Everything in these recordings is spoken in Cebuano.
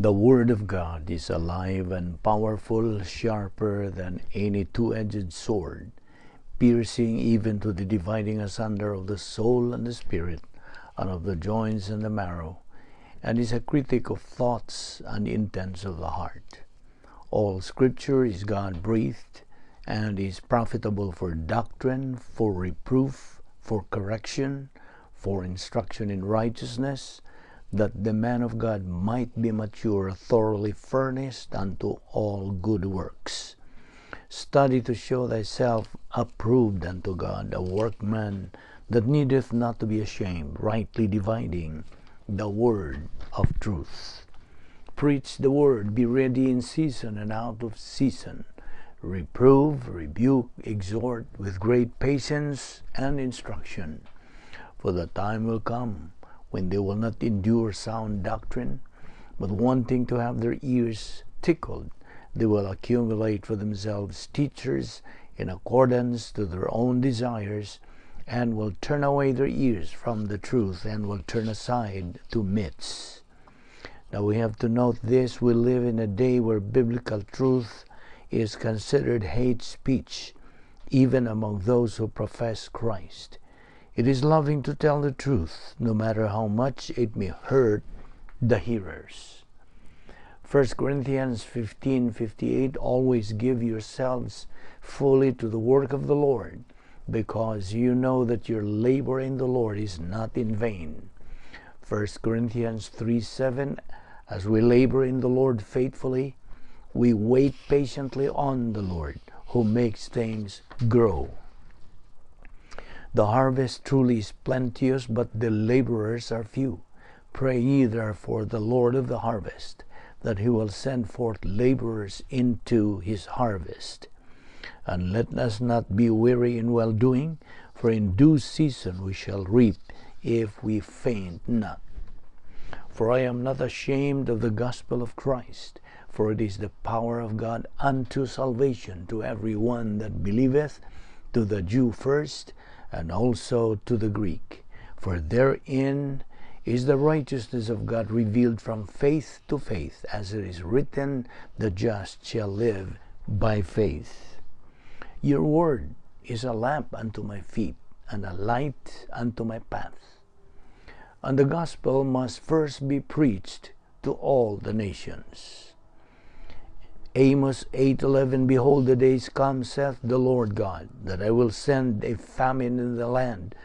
The Word of God is alive and powerful, sharper than any two-edged sword, piercing even to the dividing asunder of the soul and the spirit, and of the joints and the marrow, and is a critic of thoughts and intents of the heart. All Scripture is God-breathed, and is profitable for doctrine, for reproof, for correction, for instruction in righteousness, that the man of God might be mature, thoroughly furnished unto all good works. Study to show thyself approved unto God, a workman that needeth not to be ashamed, rightly dividing the word of truth. Preach the word, be ready in season and out of season. Reprove, rebuke, exhort with great patience and instruction. For the time will come when they will not endure sound doctrine, but wanting to have their ears tickled, they will accumulate for themselves teachers in accordance to their own desires, and will turn away their ears from the truth, and will turn aside to myths. Now we have to note this: we live in a day where biblical truth is considered hate speech, even among those who profess Christ. It is loving to tell the truth, no matter how much it may hurt the hearers. 1 Corinthians 15:58, "Always give yourselves fully to the work of the Lord, because you know that your labor in the Lord is not in vain." 1 Corinthians 3:7, "As we labor in the Lord faithfully, we wait patiently on the Lord, who makes things grow." The harvest truly is plenteous, but the laborers are few. Pray ye therefore the Lord of the harvest, that he will send forth laborers into his harvest. And let us not be weary in well-doing, for in due season we shall reap if we faint not. For I am not ashamed of the gospel of Christ, for it is the power of God unto salvation to every one that believeth, to the Jew first, and also to the Greek. For therein is the righteousness of God revealed from faith to faith, as it is written, "The just shall live by faith." Your word is a lamp unto my feet, and a light unto my path. And the gospel must first be preached to all the nations. Amos 8:11, "Behold, the days come, saith the Lord God, that I will send a famine in the land,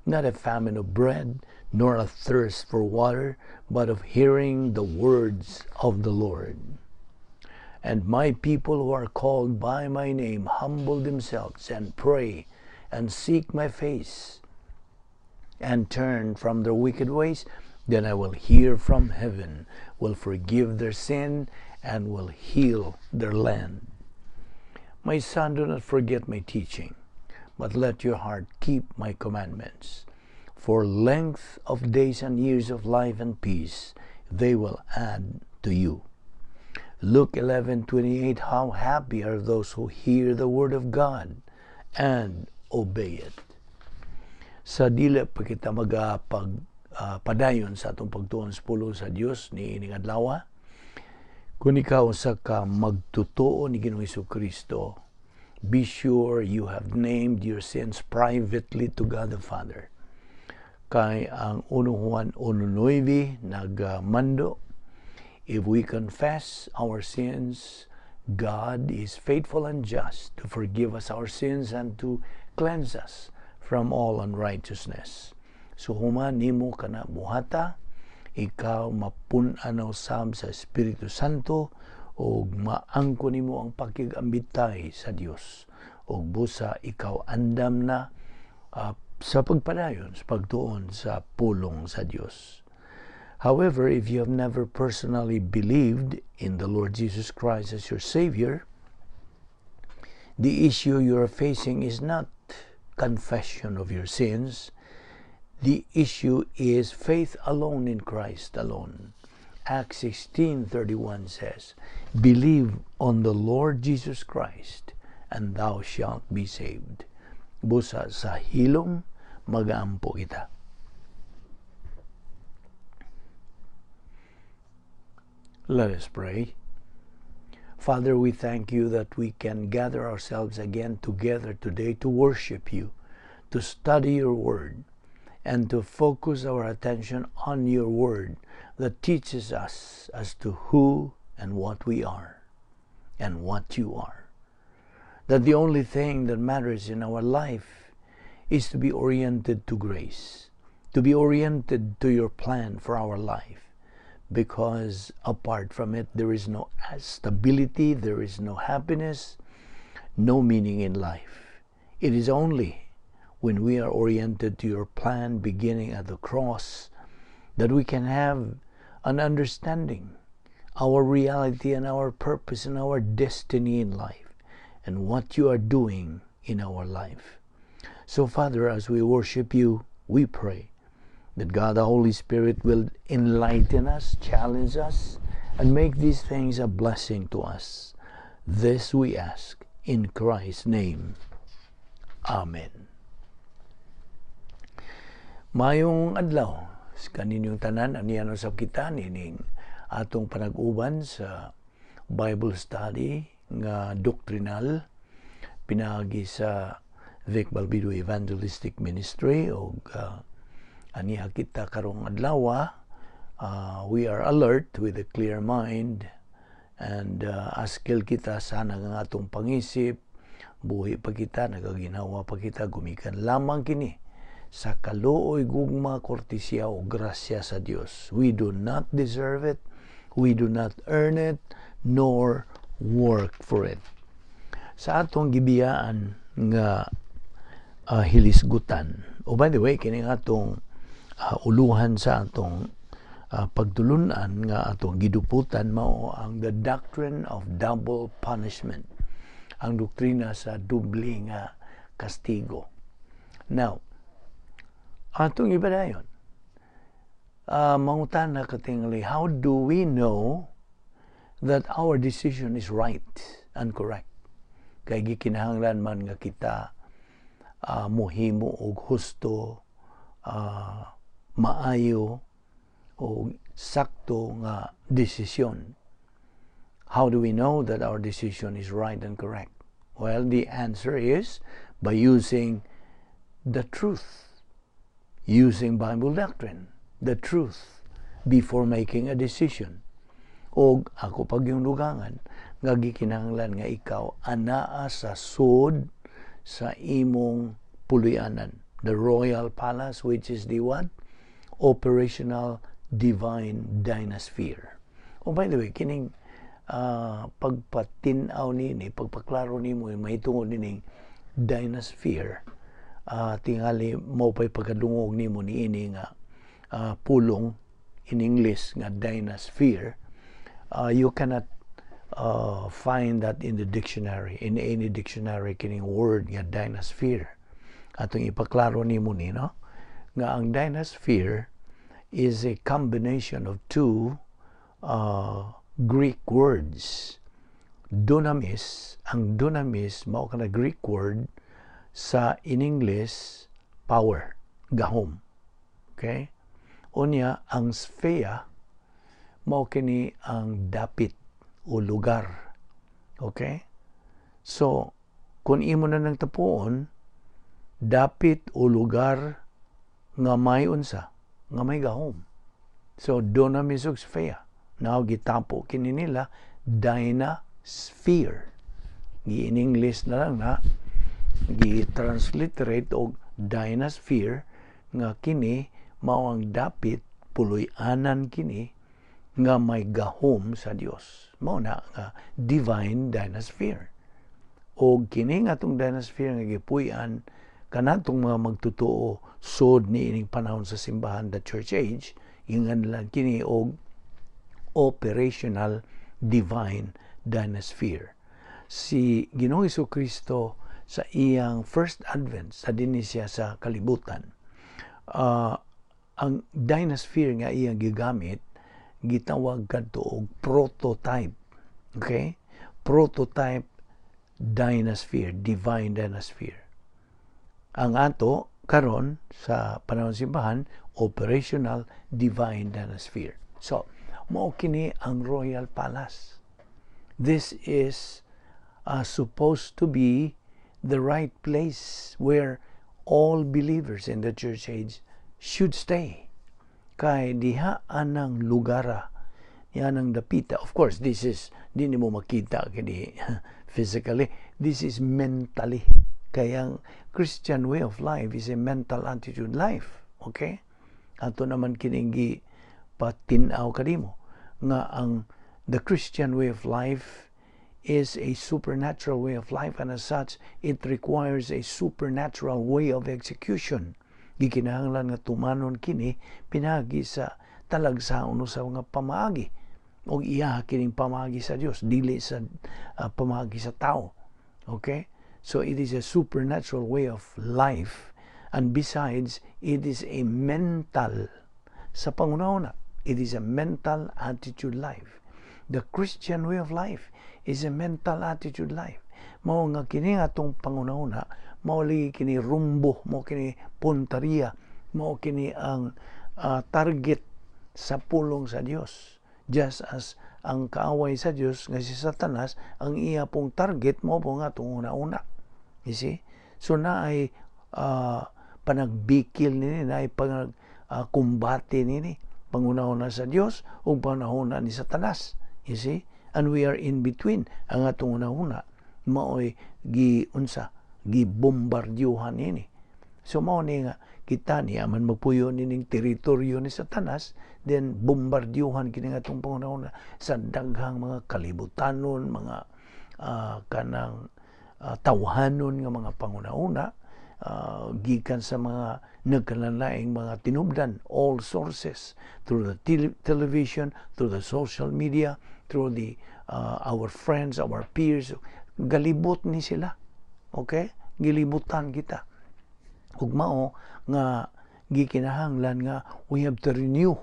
not a famine of bread, nor a thirst for water, but of hearing the words of the Lord. And my people who are called by my name humble themselves and pray and seek my face and turn from their wicked ways, then I will hear from heaven, will forgive their sin, and will heal their land." My son, do not forget my teaching, but let your heart keep my commandments. For length of days and years of life and peace they will add to you. Luke 11:28, "How happy are those who hear the word of God and obey it." Sa dili pa kita magapag padayon sa atong pagtuon sa pulong sa Dios niining adlaw, kung ikaw usa ka magtotoo ni Ginoong Kristo, be sure you have named your sins privately to God the Father. Kay ang 1 Juan 1:9 nagmando, "If we confess our sins, God is faithful and just to forgive us our sins and to cleanse us from all unrighteousness." So human nimo kana buhata, ikaw mapun-an usab sa Espiritu Santo ug maangko nimo ang pakig-ambitay sa Dios, ug busa ikaw andam na sa pagpadayon sa pagtuon sa pulong sa Dios. However, if you have never personally believed in the Lord Jesus Christ as your Savior, the issue you are facing is not confession of your sins. The issue is faith alone in Christ alone. Acts 16:31 says, "Believe on the Lord Jesus Christ, and thou shalt be saved." Busa sa hilom, magaampo kita. Let us pray. Father, we thank you that we can gather ourselves again together today to worship you, to study your word, and to focus our attention on your word that teaches us as to who and what we are and what you are. That the only thing that matters in our life is to be oriented to grace, to be oriented to your plan for our life, because apart from it, there is no stability, there is no happiness, no meaning in life. It is only when we are oriented to your plan beginning at the cross that we can have an understanding, our reality and our purpose and our destiny in life and what you are doing in our life. So, Father, as we worship you, we pray that God the Holy Spirit will enlighten us, challenge us, and make these things a blessing to us. This we ask in Christ's name. Amen. Maayong adlaw sa kaninyong tanan. Aniya usab kita nining atong panag-uban sa Bible study nga doctrinal pinaagi sa Vic Balbido Evangelistic Ministry. Og aniya kita karong adlaw, we are alert with a clear mind and askil kita sana nga atong pangisip, buhi pa kita, nagaginhawa pa kita, gumikan lamang kini sa kaluoy, gugma, kortesiya o grasya sa Dios. We do not deserve it, we do not earn it, nor work for it. Sa atong gibiyaan nga hilisgutan. Oh, by the way, kini atong uluhan sa atong pagtulunan nga atong giduputan mao ang the doctrine of double punishment. Ang doktrina sa doble nga kastigo. Now, atong ipadayon. Mangutana katingali, how do we know that our decision is right and correct? Kay gikinahanglan man nga kita muhimo og husto, maayo o sakto nga desisyon. How do we know that our decision is right and correct? Well, the answer is by using the truth, using Bible doctrine, the truth, before making a decision. Og ako pag yung dugangan, nga gikinahanglan nga ikaw anaa sa sud sa imong puloy-anan, the royal palace, which is the what? Operational divine dynasphere. Oh, by the way, kining pagpatin-aw nini, pagpaklaro nimo mahitungod nining dynasphere, tingali mao pa'y pagkadungog nimo niini nga pulong in English nga dynasphere, you cannot find that in the dictionary, in any dictionary, kining word nga dynasphere. Atong ipaklaro nimo ni, no? Nga ang dynasphere is a combination of two Greek words. Dunamis, ang dunamis mao kana Greek word sa in English power, gahom. Okay? Unya ang sphere mao kini ang dapit o lugar. Okay? So, kung imo na nang tapuon, dapit o lugar nga may unsa, nga may gahom. So, dunamis ug sphere. Now, gitapo kini nila, dynasphere. Gi in English na lang na, gi-transliterate og dynasphere nga kini mao ang dapit, puloy-anan kini nga may gahom sa Dios. Mao na nga divine dynasphere. Og kini nga atong dynasphere nga gipuy-an kanatong mga magtotoo sod ni ining panahon sa simbahan, the church age, ingan kini og operational divine dynasphere. Si Ginoong Kristo sa iyang first advent sa dinhi siya sa kalibutan, ang dynasphere nga iyang gigamit gitawag kadto og prototype. Okay? Prototype dynasphere, divine dynasphere. Ang ato karon sa panahon simbahan, operational divine dynasphere. So, Mao kini ang royal palace. This is supposed to be the right place where all believers in the church age should stay. Kay diha anang lugara, yan ang dapita. Of course, this is, di mo makita kini physically. This is mentally. Kaya ang Christian way of life is a mental attitude life. Okay? Ato naman kining patinaw kanimo nga ang the Christian way of life is a supernatural way of life, and as such it requires a supernatural way of execution. Gikinahanglan nga tumanon kini pinagi sa talagsaon sa mga pamaagi, og iya kining pamaagi sa Dios, dili sa pamaagi sa tao. Okay, so it is a supernatural way of life, and besides, it is a mental, sa pangunahuna, it is a mental attitude life. The Christian way of life is a mental attitude life. Mao nga kini atong pangunahuna, mao lagi kini rumbo, mao kini puntariya, mao kini ang target sa pulong sa Dios. Just as ang kaaway sa Dios nga si Satanas, ang iya pong target mao po nga atong una-una. You see? So naay panagbikil nini, naay panag kumbate nini, pangunahuna sa Dios ug panahuna ni Satanas. You see? And we are in between. Ang atong una-una maoy gi unsa, gibombardyuhan nini. So mao ni nga kita niya man magpuyo nining teritoryo ni Satanas, then bombardyuhan kini nga atong pangunahuna sa daghang mga kalibutanon, mga kanang tawhanon nga mga pangunahuna gikan sa mga nagkalalaing mga tinubdan, all sources, through the television, through the social media, through the our friends, our peers. Galibot ni sila. Okay, gilibutan kita, ug mao nga gikinahanglan nga we have to renew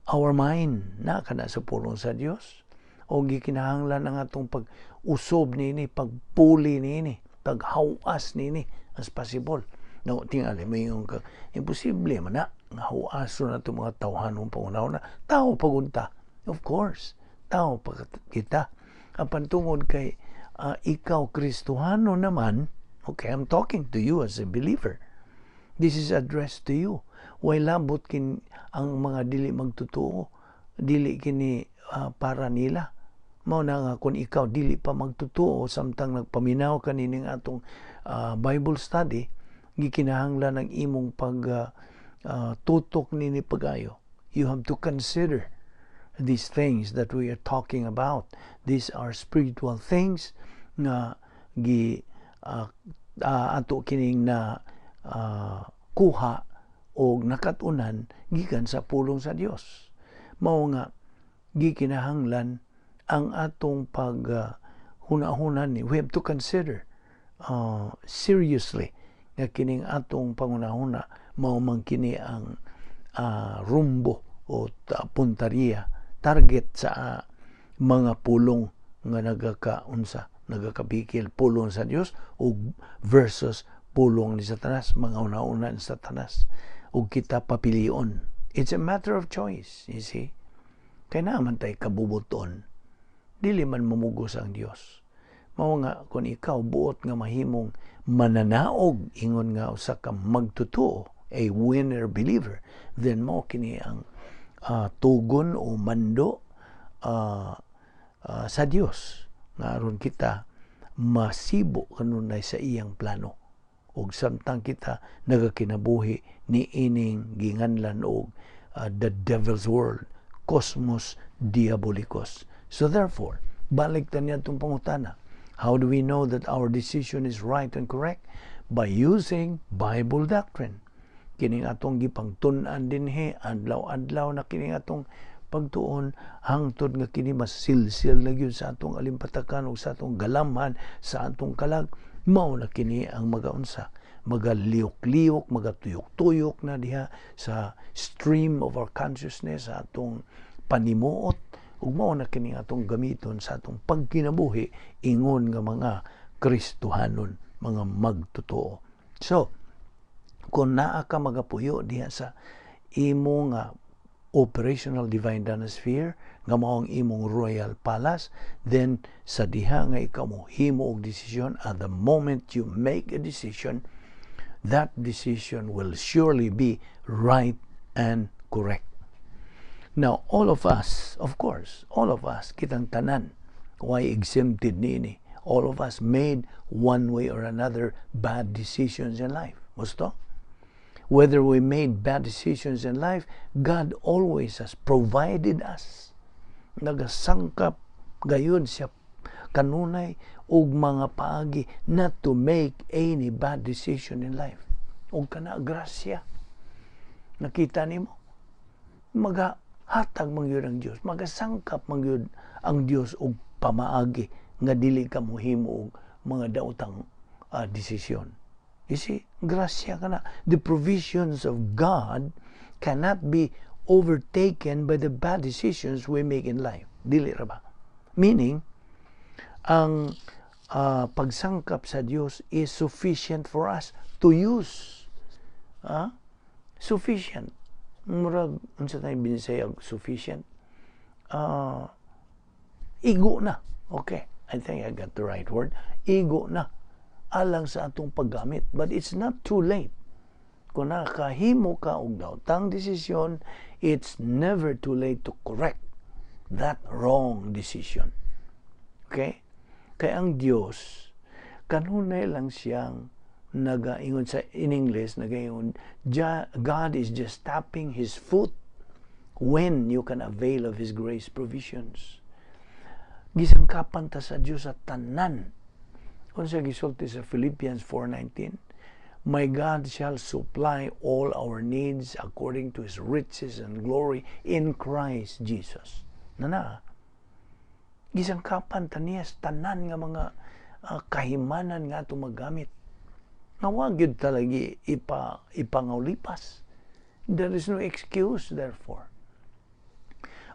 our mind na kana sa pulong sa Dios, o gikinahanglan ang atong pag-usob niini, pagpuli niini, paghawas niini as possible. No, tingali may yung ka, imposible man na nga hawason na itong mga tawhanong pangunahuna. Tao pagunta. Of course, tao pa kita. Apan tungod kay ikaw Kristohano naman, okay, I'm talking to you as a believer. This is addressed to you. Way labot kin ang mga dili magtotoo, dili kini para nila. Mao na nga kung ikaw dili pa magtotoo samtang nagpaminaw ka nining atong Bible study, gikinahanglan ang imong pag tutok nini pagayo. You have to consider these things that we are talking about. These are spiritual things nga gi ato kining na kuha o nakatunan gikan sa pulong sa Dios. Mao nga gikinahanglan ang atong pag huna-huna ni, we have to consider seriously nga kining atong pangunahuna mao man kini ang rumbo o puntariya, target sa mga pulong nga nagakaunsa, nagakabikil, pulong sa Dios ug versus pulong ni Satanas, mga una-una ni Satanas, ug kita papilion. It's a matter of choice, you see. Kay naa man tay kabubuton. Dili man mamugos ang Dios. Mao nga kung ikaw buot nga mahimong mananaog ingon nga usa ka magtotoo, a winner believer, then mao kini ang tugon o mando sa Dios nga aron kita masibo kanunay sa iyang plano ug samtang kita nagakinabuhi ni ining ginganlan og the devil's world, cosmos diabolicos. So therefore, balik ta niya itong pangutana. How do we know that our decision is right and correct? By using Bible doctrine. Kining atong gipangtun-an dinhi adlaw-adlaw na kining atong pagtuon hangtod nga kini masilsil na gyud sa atong alimpatakan ug sa atong galamhan, sa atong kalag. Mao na kini ang magaunsa, magaliyok-liyok, magatuyok-tuyok na diha sa stream of our consciousness, sa atong panimuot, ug mao na kini atong gamiton sa atong pagkinabuhi ingon nga mga Kristohanon, mga magtotoo. So kung naa ka magapuyo diha sa imo nga Operational divine danasphere nga mao ang imong royal palace, then sa diha nga ikaw mo himo og desisyon, at the moment you make a decision, that decision will surely be right and correct. Now, all of us, of course, all of us, kitang tanan, way exempted niini? All of us made, one way or another, bad decisions in life. Gusto? Whether we made bad decisions in life, God always has provided us. Nagasangkap gayud siya kanunay og mga paagi not to make any bad decision in life. Og kana grasya. Nakita nimo? Magahatag man gyud ang Dios, magasangkap man gyud ang Dios og pamaagi nga dili ka mohimo og mga daotang desisyon. You see, grasya kana. The provisions of God cannot be overtaken by the bad decisions we make in life. Dili ra ba? Meaning, ang pagsangkap sa Dios is sufficient for us to use. Sufficient. Murag, unsa tayo binisaya sufficient? Igo na. Okay. I think I got the right word. Igo na alang sa atong paggamit. But it's not too late. Kung nakahimo ka og daotang desisyon, it's never too late to correct that wrong decision. Okay? Kay ang Dios, kanunay lang siyang nagaingon sa in English, nagaingon, God is just tapping His foot when you can avail of His grace provisions. Gisangkapan ta sa Dios sa tanan. Unsa gisulti sa Philippians 4:19? "My God shall supply all our needs according to His riches and glory in Christ Jesus." Nana, gisangkapan ta niya sa tanan nga mga kahimanan nga atong magamit. Nga wa gyud talaga ipangaulipas. There is no excuse, therefore.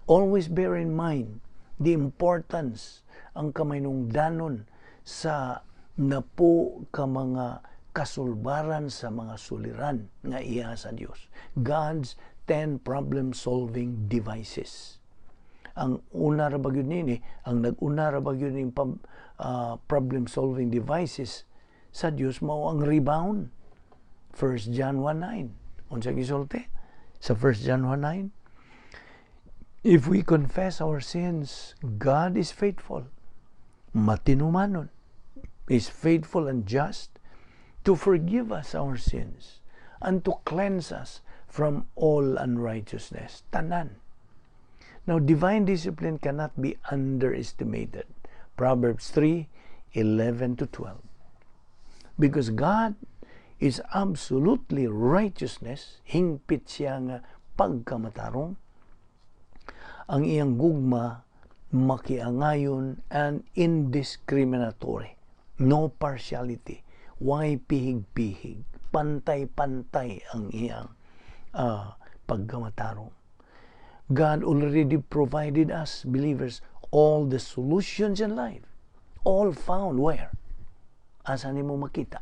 Always bear in mind the importance, ang kamahinungdanon sa napo ka mga kasulbaran sa mga suliran nga iya sa Dios. God's 10 problem-solving devices. Ang una ra ba gyud nini, ang nag-una ra ba gyud ning problem-solving devices sa Dios mao ang rebound. 1 John 1:9. Unsa gisulti sa 1 John 1:9? "If we confess our sins, God is faithful." Matinumanon, is faithful and just to forgive us our sins and to cleanse us from all unrighteousness. Tanan. Now, divine discipline cannot be underestimated. Proverbs 3:11 to 12. Because God is absolutely righteousness, hingpit siya nga pagkamatarong, ang iyang gugma makiangayon and indiscriminatory. No partiality. Way pihig-pihig? Pantay-pantay ang iyang pagkamatarong. God already provided us, believers, all the solutions in life. All found where? Asa nimo makita?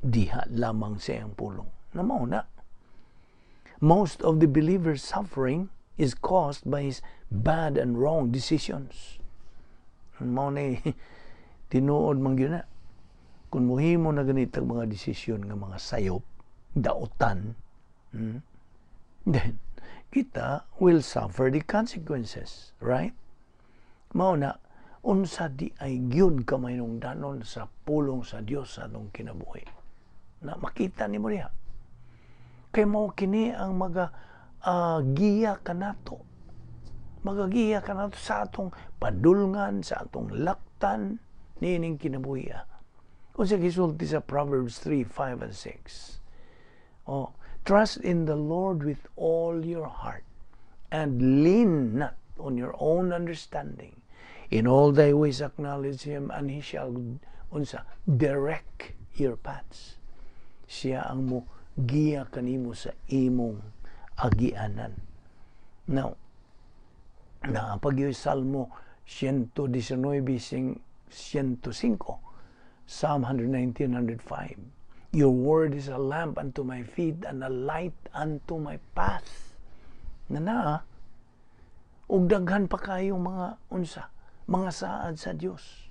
Diha lamang sa iyang pulong. Na mao na. Most of the believers' suffering is caused by his bad and wrong decisions. Mao ni tinuod man gyud na. Kung muhimo na ganitag mga desisyon nga mga sayop, daotan, then kita will suffer the consequences, right? Mao na, unsa diay gyud kamahinungdanon sa pulong sa Dios sa atong kinabuhi. Na makita nimo diha. Kay mao kini ang maga giya kanato. Magagiya kanato sa atong padulngan, sa atong laktan niining kinabuhi. Unsa gisulti sa Proverbs 3, 5 and 6? Oh, "Trust in the Lord with all your heart and lean not on your own understanding. In all thy ways acknowledge Him and He shall," unsa, "direct your paths." Siya ang mo giya kanimo sa imong agianan. Now, naa pa gyud Salmo 119, 105. Psalm 119, 105. "Your word is a lamp unto my feet and a light unto my path." Na naa ug daghan pa kayong mga unsa, mga saad sa Dios.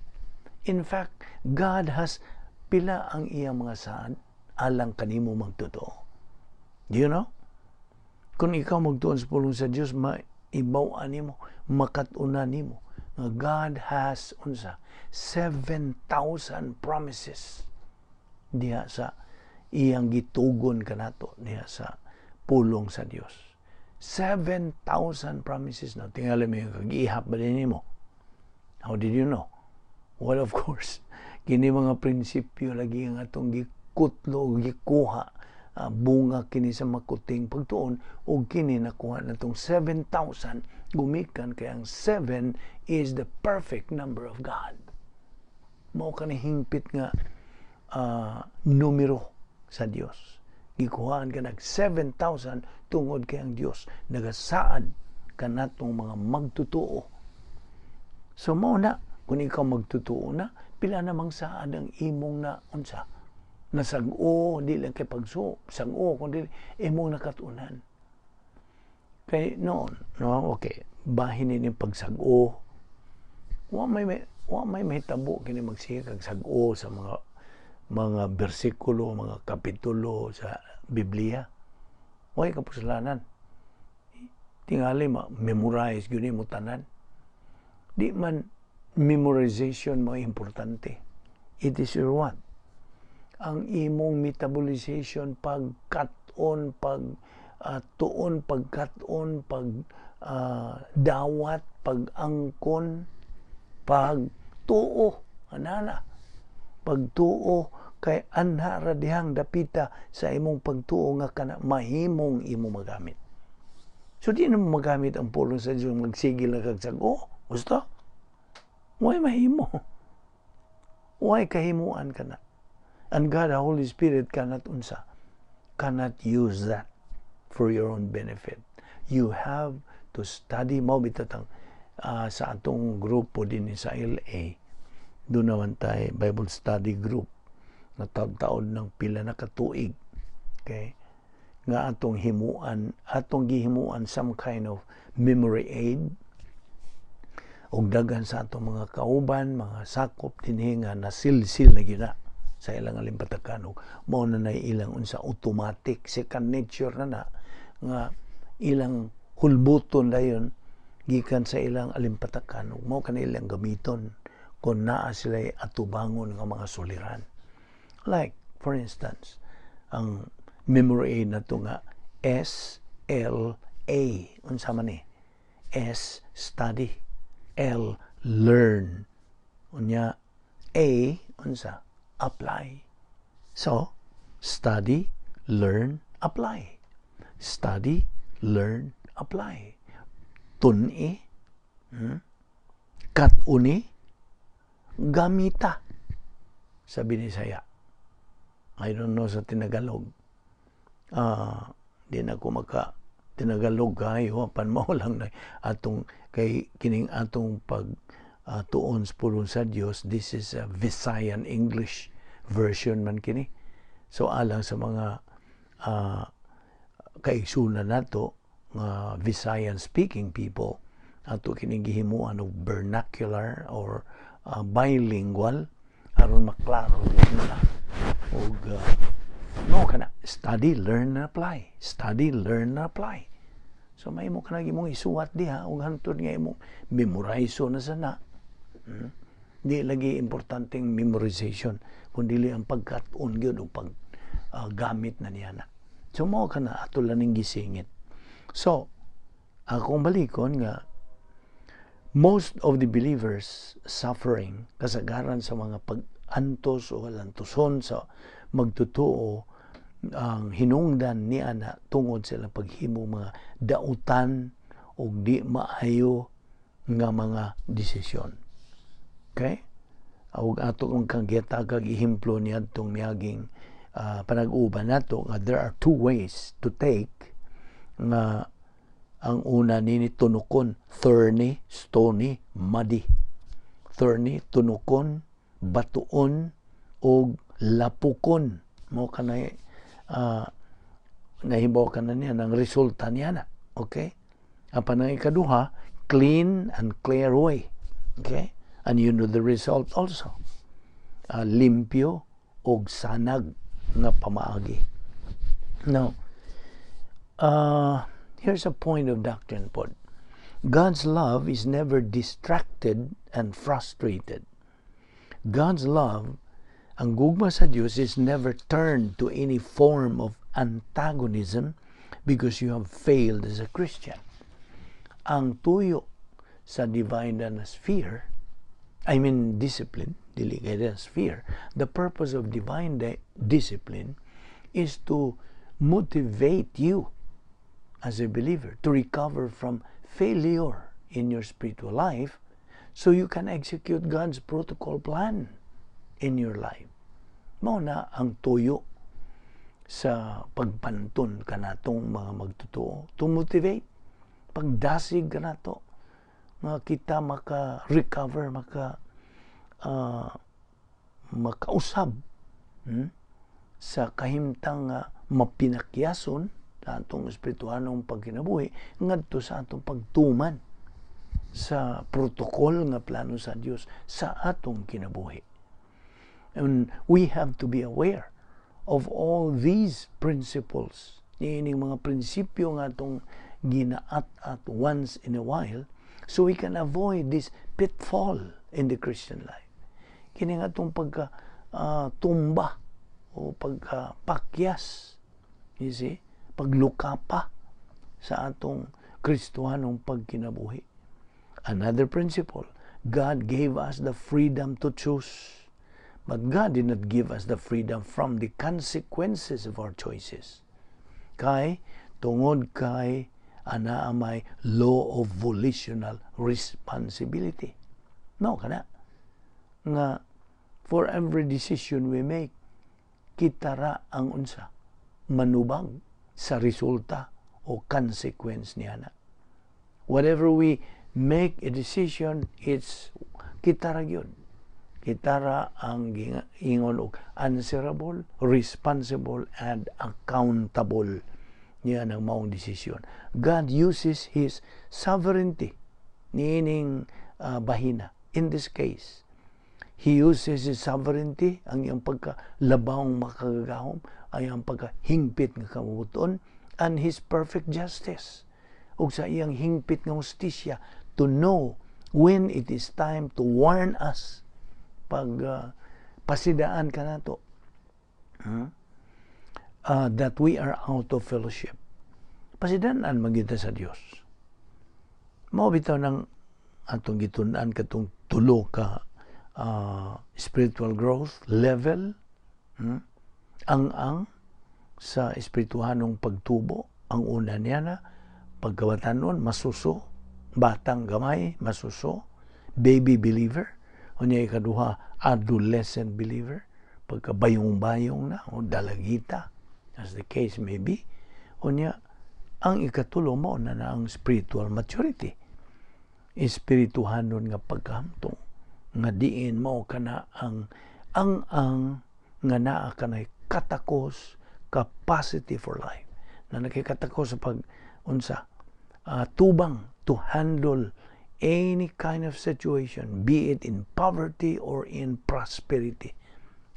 In fact, God has pila ang iyang mga saad alang kanimo magtotoo. Do you know? Kung ikaw magtuon sa pulong sa Dios, maibaw-an nimo, makat-unan nimo nga God has unsa, 7,000 promises diha sa iyang gitugon kanato diha sa pulong sa Dios. 7,000 promises na. Tingali mo yung kag-ihap ba din nimo? How did you know? Well, of course, kini mga prinsipyo lagi ang atong gikutlo, gikuha, bunga kini sa makuting pagtuon ug kini nakuha natong 7,000 gumikan kay ang 7 is the perfect number of God. Mao kani hingpit nga numero sa Dios. Gikuhaan ka nag 7,000 tungod kay ang Dios nagasaad kanatong mga magtotoo. So mao na, kung ikaw magtotoo na, pila namang saad ang imong na unsa, nasag-o, di lang kay pagso, sag-o, kundi imong nakatunan. Kay noon, no, okay, bahin ni pagsag-o, wa may mahitabo kini magsige kag sag-o sa mga bersikulo, mga kapitulo sa Biblia. Way kapuslanan. Tingali ma memorize gyud mo tanan. Di man memorization mo importante. It is your what? Ang imong metabolization, pagkat-on, pag tuon, pagkat-on, pag dawat, pag-angkon, pagtuo, anana. Pagtuo kay anha ra dihang dapita sa imong pagtuo nga kana mahimong imo magamit. So di na mo magamit ang pulong sa Dios magsigil na kag sag-o. Gusto? Way mahimo. Way kahimuan ka na. And God, the Holy Spirit, cannot unsa, cannot use that for your own benefit. You have to study. Mao bitatang sa atong grupo din sa LA, doon naman tayo Bible study group na taon-taon ng pila na katuig. Okay? Nga atong himuan, atong gihimuan some kind of memory aid ug daghan sa atong mga kauban, mga sakop dinhi nga nasilsil na gina sa ilang alimpatakan ug mao na nay ilang unsa, automatic, second nature na na nga ilang hulbuton dayon gikan sa ilang alimpatakan ug mao kani ilang gamiton kung naa sila atubangon nga mga suliran. Like, for instance, ang memory aid na to nga S L A, unsa man ni? S, study. L, learn. Unya A, unsa? Apply. So study, learn, apply. Study, learn, apply. Tun-i, Kat-uni, gamita. Sa Binisaya. I don't know sa Tinagalog. Di na ko maka Tinagalog kayo apan mao lang na atong kay kining atong pag tuon sa pulong sa Dios. This is a Visayan English version man kini. So alang sa mga kaigsunan nato nga Visayan speaking people, ato kining gihimuan og vernacular or bilingual aron maklaro gyud nila og no kana study, learn and apply. Study, learn and apply. So mahimo ka na imong isuwat diha ug hantod nga imong memorize na sana. Di lagi importanteng memorization kun dili ang pagkat-on gyud ug pag gamit na niya na. So mao kana ato lang ning gisingit. So akong balikon nga most of the believers suffering, kasagaran sa mga pag-antos o alantoson sa magtotoo, ang hinungdan ni ana tungod sa ilang paghimo mga dautan o di maayo nga mga desisyon. Okay? Ug ato kang kang gihatagag ehemplo niadtong miaging panag-uban nato nga there are two ways to take nga ang una nini tunukon, thorny, stony, muddy. Thorny, tunukon, batuon og lapukon mo kanay nahibaw ka na niya ng resulta niya na. Okay? Apan ang ikaduha, clean and clear way. Okay? And you know the result also. Limpyo og sanag nga pamaagi. Now, here's a point of doctrine pod. God's love is never distracted and frustrated. God's love, ang gugma sa Dios, is never turned to any form of antagonism because you have failed as a Christian. Ang tuyo sa divine na sphere, I mean discipline, dili kay sphere, the purpose of divine discipline is to motivate you as a believer to recover from failure in your spiritual life so you can execute God's protocol plan in your life. Mao na ang tuyo sa pagpanton kanatong mga magtotoo, to motivate, pagdasig kanato nga kita maka-recover, makausab sa kahimtang nga mapinakyason sa atong espirituhanong pagkinabuhi ngadto sa atong pagtuman sa protocol nga plano sa Dios sa atong kinabuhi. And we have to be aware of all these principles. Niining mga prinsipyo nga atong ginaat-at once in a while so we can avoid this pitfall in the Christian life. Kini nga atong pagka tumba o pagka pakyas, you see, paglukapa sa atong Kristohanong pagkinabuhi. Another principle, God gave us the freedom to choose. But God did not give us the freedom from the consequences of our choices. Kay, tungod kay ana may law of volitional responsibility. No, kana. Nga, for every decision we make, kita ra ang unsa, manubag sa resulta o consequence niya na. Whatever we make a decision, it's kita ra gyud. Kita ra ang ingon og answerable, responsible, and accountable niya ng maong desisyon. God uses His sovereignty niining bahina. In this case, He uses His sovereignty, ang iyang pagkalabawng makagagahom, ang iyang pagkahingpit nga kabubut-on, and His perfect justice. Ug sa iyang hingpit nga hustisya to know when it is time to warn us pag pasidaan ka nato that we are out of fellowship. Pasidaan man kita sa Dios. Mao bitaw nang atong gitun-an katong tulo ka spiritual growth level, Ang sa espirituhanong pagtubo, ang una niya na pagkabatanon, masuso, batang gamay, masuso, baby believer. Unya ikaduha, adolescent believer, pagkabayong-bayong na o dalagita, as the case may be. Unya ang ikatulo, mao na na ang spiritual maturity, espirituhanon nga pagkahamtong nga diin mao kana ang nga naa kanay katakos capacity for life na nakikatakos sa pag unsa tubang to handle any kind of situation, be it in poverty or in prosperity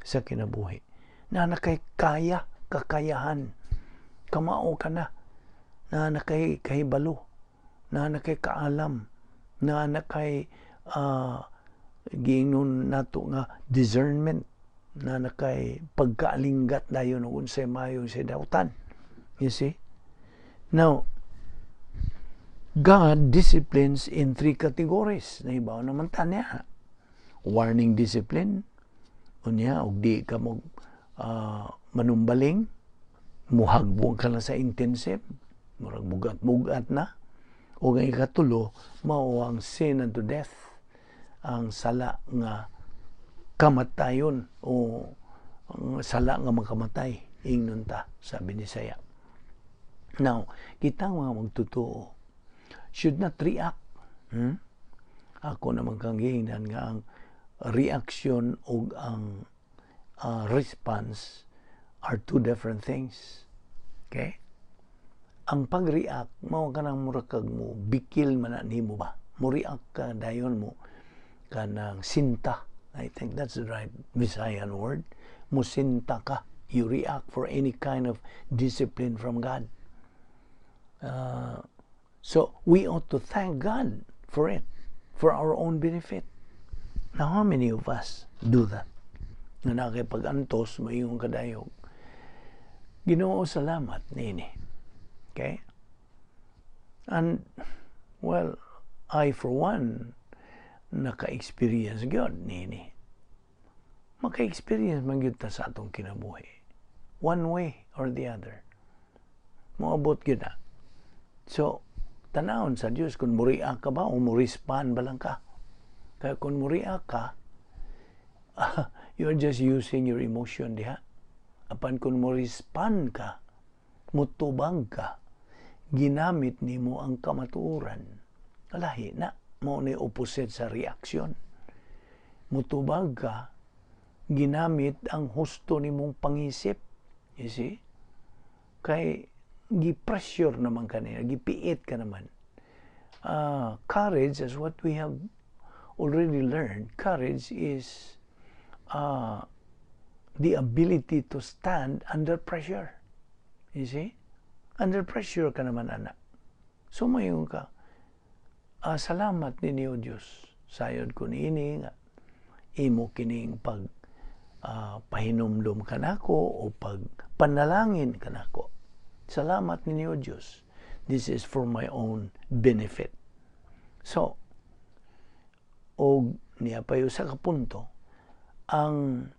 sa kinabuhi. Na nakay kaya, kakayahan, kamao ka na, na nakay kahibalo, na nakay kaalam, na nakay giingnon nato nga discernment, na nakay pagkaalinggat dayon ug unsay maayo, unsay dautan. You see? Now, God disciplines in three categories. Nahibaw naman ta niya. Warning discipline. Unya, og di ka mo manumbaling, muhagbong ka na sa intensive, murag bugat-bugat na. O ang ikatulo, mao ang sin unto death, ang sala nga kamatayon o ang sala nga makamatay, ingnon ta sa Binisaya. Now, kitang mga magtotoo should not react. Ako naman kang giingnan nga ang reaction o ang response are two different things. Okay? Ang pag-react mao kanang mura kag mo bikil man na nimo ba, mo react ka dayon, mo kanang sinta. I think that's the right Visayan word. Musinta ka. You react for any kind of discipline from God. So we ought to thank God for it, for our own benefit. Now, how many of us do that? Nga nakipag-antos, moingon ka dayon, "Ginoo, salamat nini." Okay? And, well, I for one, naka-experience gyud nini. Maka-experience man gyud ta sa atong kinabuhi. One way or the other. Moabot gyud na. So, tanawon sa Dios kung muriak ka ba o mo-respond ba lang ka. Kaya kung muriak ka, you're just using your emotion diha. Apan kung mo-respond ka, mutubag ka, ginamit nimo ang kamatuoran. Lahi na, mao ni opposite sa reaction. Mutubag ka, ginamit ang husto nimong pangisip. You see? Kay gi-pressure naman kanina, gipiit ka naman. Courage is what we have already learned. Courage is the ability to stand under pressure. You see? Under pressure ka naman, anak. So, moingon ka, "Salamat ninyo, Diyos. Sayod ko niini nga imo kining pag pahinumdum kanako o pag panalangin kanako. Salamat ninyo, Diyos. This is for my own benefit." So, og niya pa sa kapunto, ang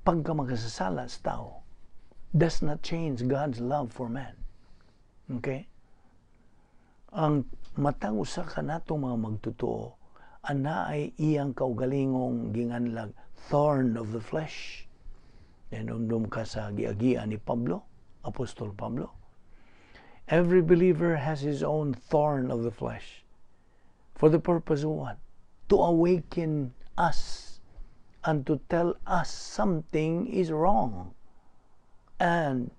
pagkamakasasala sa tao does not change God's love for man. Okay? Ang matag usa ka natong mga magtotoo, ana ay iyang kaugalingong ginganlag thorn of the flesh. Nahinumdum ka sa giagian ni Pablo, Apostol Pablo. Every believer has his own thorn of the flesh. For the purpose of what? To awaken us and to tell us something is wrong. And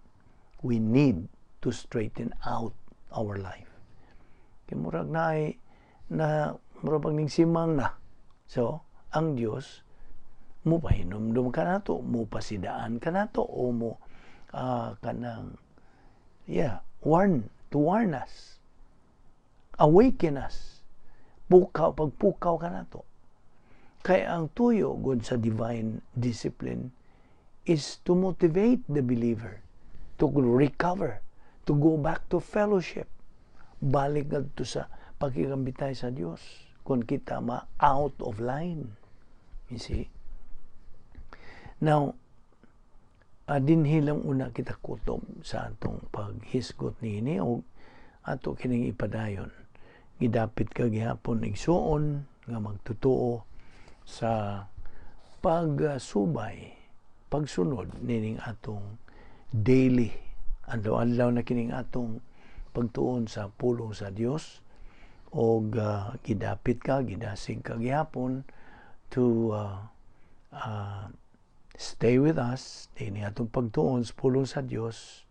we need to straighten out our life. Kay murag na ay na murag pag ning simang na. So, ang Dios mo pahinumdum kanato, mo pasidaan kanato o mo kanang, yeah, warn to warn us. Awaken us. Pukaw, pagpukaw kanato. Kaya ang tuyo gud sa divine discipline is to motivate the believer to recover, to go back to fellowship. Balik ngadto sa pagkikambitay sa Dios kung kita ma out of line. You see? Now, dinhi lang una kita kutob sa atong paghisgot niini o ato kining ipadayon. Gidapit ka gihapon, igsuon nga magtotoo, sa pagsubay, pagsunod nining atong daily adlaw-adlaw na kining atong pagtuon sa pulong sa Dios og gidapit ka, gidasig ka gihapon to stay with us dinhi atong pagtuon sa pulong sa Dios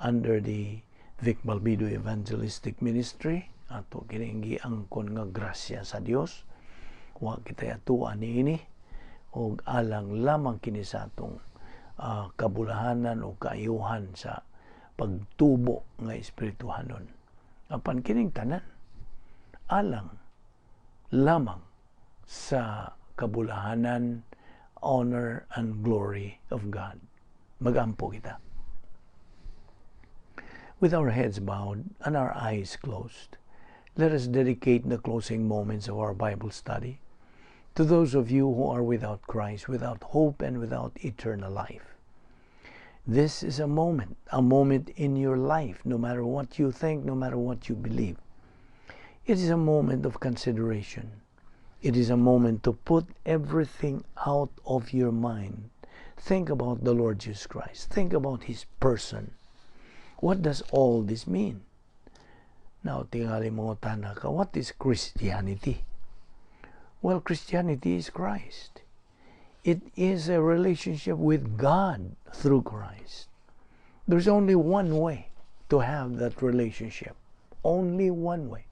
under the Vic Balbido Evangelistic Ministry. Ato kining giangkon nga grasya sa Dios. Wa kita atuan niini og alang lamang kini sa atong kabulahanan o kaayuhan sa pagtubo nga espirituhanon. Apan kining tanan alang lamang sa kabulahanan, honor and glory of God. Magampo kita. With our heads bowed and our eyes closed, let us dedicate the closing moments of our Bible study to those of you who are without Christ, without hope, and without eternal life. This is a moment in your life, no matter what you think, no matter what you believe. It is a moment of consideration. It is a moment to put everything out of your mind. Think about the Lord Jesus Christ. Think about His person. What does all this mean? Now, tingali mangutana ka, what is Christianity? Well, Christianity is Christ. It is a relationship with God through Christ. There's only one way. to have that relationship. Only one way.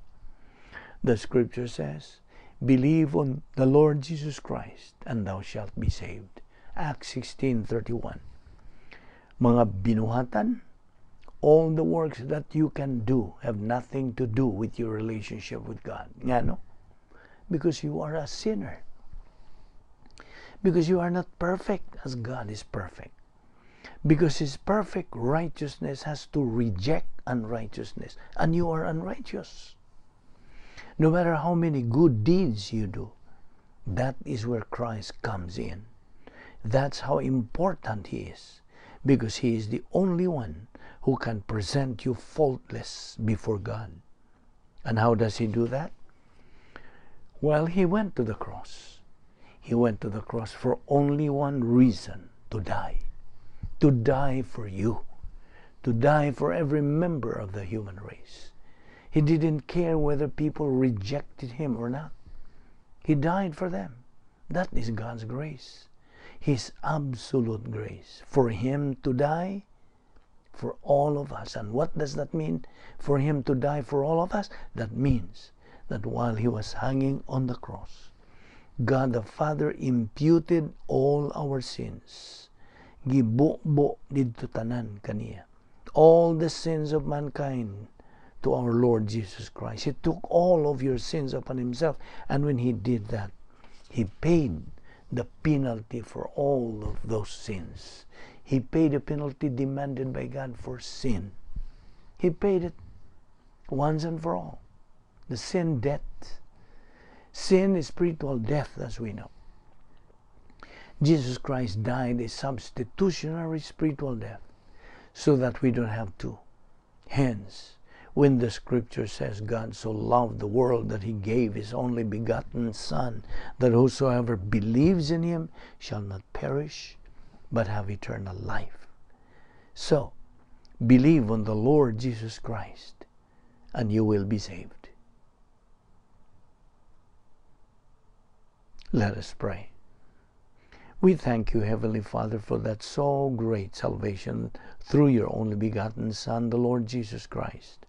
The scripture says, "Believe on the Lord Jesus Christ and thou shalt be saved." Acts 16:31. Mga binuhatan, all the works that you can do have nothing to do with your relationship with God. Ngano? Because you are a sinner. Because you are not perfect as God is perfect. Because His perfect righteousness has to reject unrighteousness, and you are unrighteous. No matter how many good deeds you do, that is where Christ comes in. That's how important He is, because He is the only one who can present you faultless before God. And how does He do that? Well, He went to the cross. He went to the cross for only one reason: to die. To die for you. To die for every member of the human race. He didn't care whether people rejected Him or not. He died for them. That is God's grace. His absolute grace. For Him to die for all of us. And what does that mean? For Him to die for all of us? That means that while He was hanging on the cross, God the Father imputed all our sins. Gibubo didto tanan kaniya. All the sins of mankind to our Lord Jesus Christ. He took all of your sins upon Himself. And when He did that, He paid the penalty for all of those sins. He paid the penalty demanded by God for sin. He paid it once and for all. The sin debt. Sin is spiritual death, as we know. Jesus Christ died a substitutionary spiritual death so that we don't have to. Hence, when the scripture says God so loved the world that He gave His only begotten Son, that whosoever believes in Him shall not perish, but have eternal life. So, believe on the Lord Jesus Christ, and you will be saved. Let us pray. We thank you, Heavenly Father, for that so great salvation through your only begotten Son, the Lord Jesus Christ.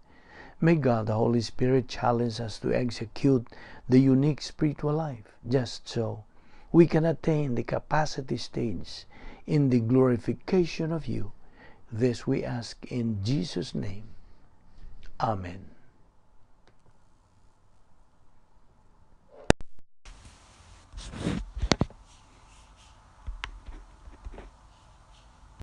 May God, the Holy Spirit, challenge us to execute the unique spiritual life, just so we can attain the capacity stage in the glorification of you. This we ask in Jesus' name. Amen.